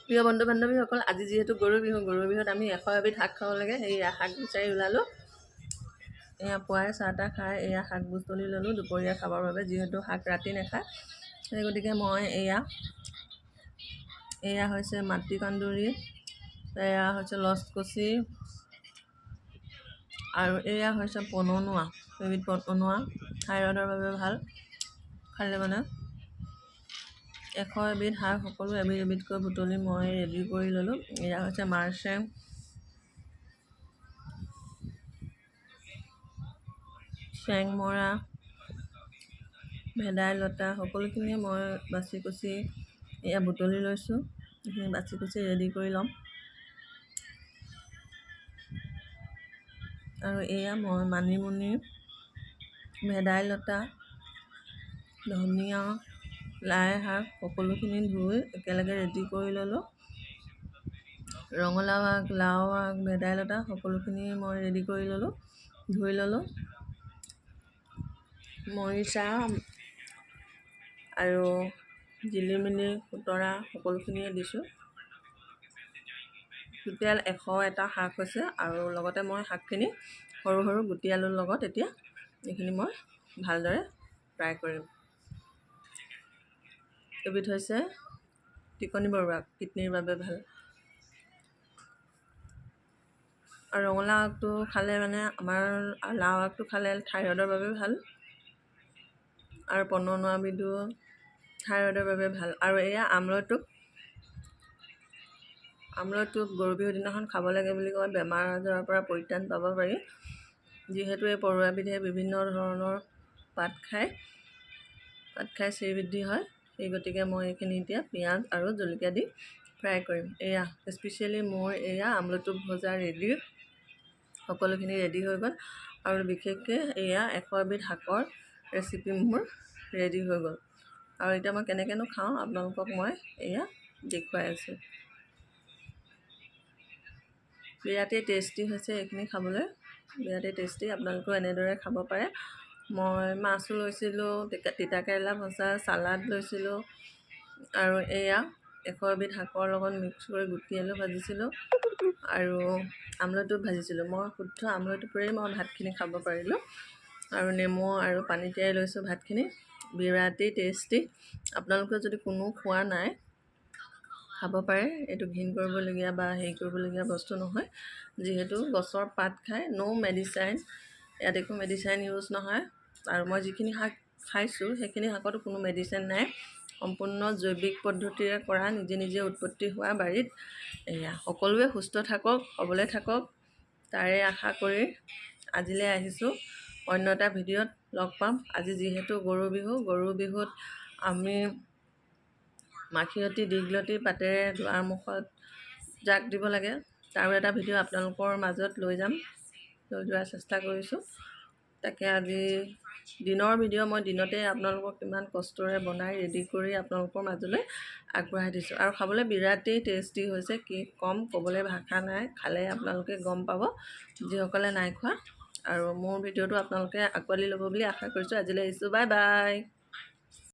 প্ৰিয় বন্ধু বান্ধৱীসকল, আজি যিহেতু গৰু বিহু, গৰু বিহুত আমি 101 বিধ শাক খাব লাগে। সেই শাক বিচাৰি ওলালোঁ। এয়া পুৱাই চাহ তাহ খাই এয়া শাক বুটলি ল'লোঁ দুপৰীয়া খাবৰ বাবে, যিহেতু শাক ৰাতি নাখায়। সেই গতিকে মই এয়া এয়া হৈছে মাটি কান্দুৰি, এয়া হৈছে লচকচি, আৰু এয়া হৈছে পননুৱা। এইবিধ পননুৱা থাইৰয়ডৰ বাবে ভাল খালে। মানে 101 বিধ শাক সকলো এবিধ এবিধকৈ বুটলি মই ৰেডি কৰি ল'লোঁ। এয়া হৈছে মাৰচেং, চেংমৰা, ভেদাইলতা সকলোখিনিয়ে মই বাছি কুচি এয়া বুটলি লৈছোঁ। এইখিনি বাছি কুচি ৰেডি কৰি ল'ম। আৰু এয়া মই মানিমুনি, ভেদাইলতা, ধনিয়া, লাই শাক সকলোখিনি ধুই একেলগে ৰেডি কৰি ল'লোঁ। ৰঙালাও আগ, লাও আগ, ভেদাইলতা সকলোখিনি মই ৰেডি কৰি ল'লোঁ, ধুই ল'লোঁ। মৰিচা আৰু জিলিমিলি, খুতৰা সকলোখিনিয়ে দিছোঁ। টোটেল 101টা শাক হৈছে। আৰু লগতে মই শাকখিনি সৰু সৰু গুটি আলুৰ লগত এতিয়া এইখিনি মই ভালদৰে ফ্ৰাই কৰিম। এইবিধ হৈছে টিকনি বৰুৱা, কিডনীৰ বাবে ভাল। আৰু ৰঙালাও আগটো খালে মানে আমাৰ, লাও আগটো খালে থাইৰয়ডৰ বাবে ভাল, আৰু পননুৱাবিধো থাইৰয়ডৰ বাবে ভাল। আৰু এয়া আমলৈ টোপ। আমলৈ টোপ গৰু বিহুৰ দিনাখন খাব লাগে বুলি কয়, বেমাৰ আজাৰৰ পৰা পৰিত্ৰাণ পাব পাৰি। যিহেতু এই পৰুৱাবিধে বিভিন্ন ধৰণৰ পাত খায়, পাত খাই শ্ৰীবৃদ্ধি হয়। সেই গতিকে মই এইখিনি এতিয়া পিঁয়াজ আৰু জলকীয়া দি ফ্ৰাই কৰিম। এয়া স্পেচিয়েলি মোৰ এয়া আমলৈ টোপ ভজা ৰেডি, সকলোখিনি ৰেডি হৈ গ'ল। আৰু বিশেষকৈ এয়া 101 বিধ শাকৰ ৰেচিপি মোৰ ৰেডি হৈ গ'ল। আৰু এতিয়া মই কেনেকৈনো খাওঁ আপোনালোকক মই এয়া দেখুৱাই আছোঁ। বিৰাটেই টেষ্টি হৈছে এইখিনি খাবলৈ, বিৰাটেই টেষ্টি। আপোনালোকেও এনেদৰে খাব পাৰে। মই মাছো লৈছিলোঁ, তিতা কেৰেলা ভজা, চালাড লৈছিলোঁ, আৰু এয়া 101 বিধ শাকৰ লগত মিক্স কৰি গুটি আলু ভাজিছিলোঁ আৰু আমলৈ টোপ ভাজিছিলোঁ। মই শুদ্ধ আমলৈ টোপেৰেই মই ভাতখিনি খাব পাৰিলোঁ, আৰু নেমু আৰু পানী তিয়াই লৈছোঁ ভাতখিনি। বিৰাটেই টেষ্টি। আপোনালোকে যদি কোনো খোৱা নাই, খাব পাৰে। এইটো ঘিণ কৰিবলগীয়া বা হেৰি কৰিবলগীয়া বস্তু নহয়, যিহেতু গছৰ পাত খায়, ন' মেডিচাইন, ইয়াত একো মেডিচাইন ইউজ নহয়। আৰু মই যিখিনি শাক খাইছোঁ সেইখিনি শাকতো কোনো মেডিচাইন নাই, সম্পূৰ্ণ জৈৱিক পদ্ধতিৰে কৰা, নিজে নিজে উৎপত্তি হোৱা বাৰীত। এয়া সকলোৱে সুস্থ থাকক, সবলে থাকক, তাৰে আশা কৰি আজিলৈ আহিছোঁ। অন্য এটা ভিডিঅ'ত লগ পাম। আজি যিহেতু গৰু বিহু, গৰু বিহুত আমি মাখিয়তী, দীঘলতি পাতেৰে দুৱাৰমুখত জাক দিব লাগে। তাৰো এটা ভিডিঅ' আপোনালোকৰ মাজত লৈ যাম, লৈ যোৱাৰ চেষ্টা কৰিছোঁ। তাকে আজি দিনৰ ভিডিঅ' মই দিনতে আপোনালোকক কিমান কষ্টৰে বনাই ৰেডি কৰি আপোনালোকৰ মাজলৈ আগবঢ়াই দিছোঁ। আৰু খাবলৈ বিৰাটেই টেষ্টি হৈছে, কি ক'ম, ক'বলৈ ভাষা নাই। খালে আপোনালোকে গম পাব, যিসকলে নাই খোৱা। আৰু মোৰ ভিডিঅ'টো আপোনালোকে আঁকোৱালি ল'ব বুলি আশা কৰিছোঁ। আজিলৈ আহিছোঁ, বাই বাই।